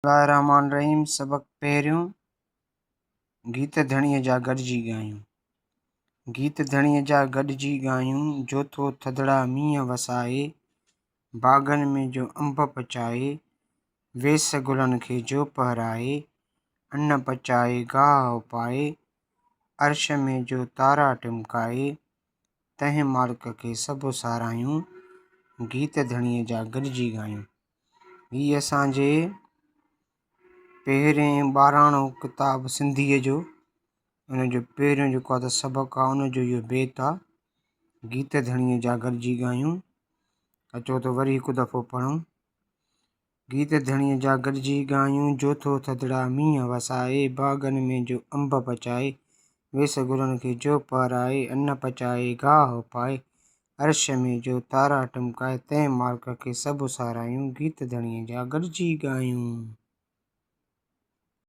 الله الرحمان الرحيم سبق پهريون، گيت ڌڻيء جا گڏجي ڳايون. گيت ڌڻيء جا گڏجي ڳايون، جو ٿو ٿڌڙا مينهن وسائي، باغن ۾ جو انب پچائي، ويس گلن کي جو پهرائي، ان پچائي گاهه اپائي، عرش ۾ جو تارا ٽمڪائي، تنهن مالڪ کي سڀ ساراهيون، گيت ڌڻيء جا گڏجي ڳايون. هي اسان جي پهرين ٻاراڻو ڪتاب سنڌيء جو ان جو پهريون جيڪو آهي ته سبق آهي ان جو اهو بيت آهي گيت ڌڻيء جا گڏجي ڳايون اچو ته وري هڪ دفعو پڙهون گيت ڌڻيء جا گڏجي ڳايون جو ٿو ٿڌڙا مينهن وسائي باغن ۾ جو انب پچائي ويس گلن کي جو پهرائي ان پچائي گاهه اپائي عرش ۾ جو تارا ٽمڪائي، تنهن مالڪ کي سڀ ساراهيون، گيت ڌڻيء جا گڏجي ڳايون.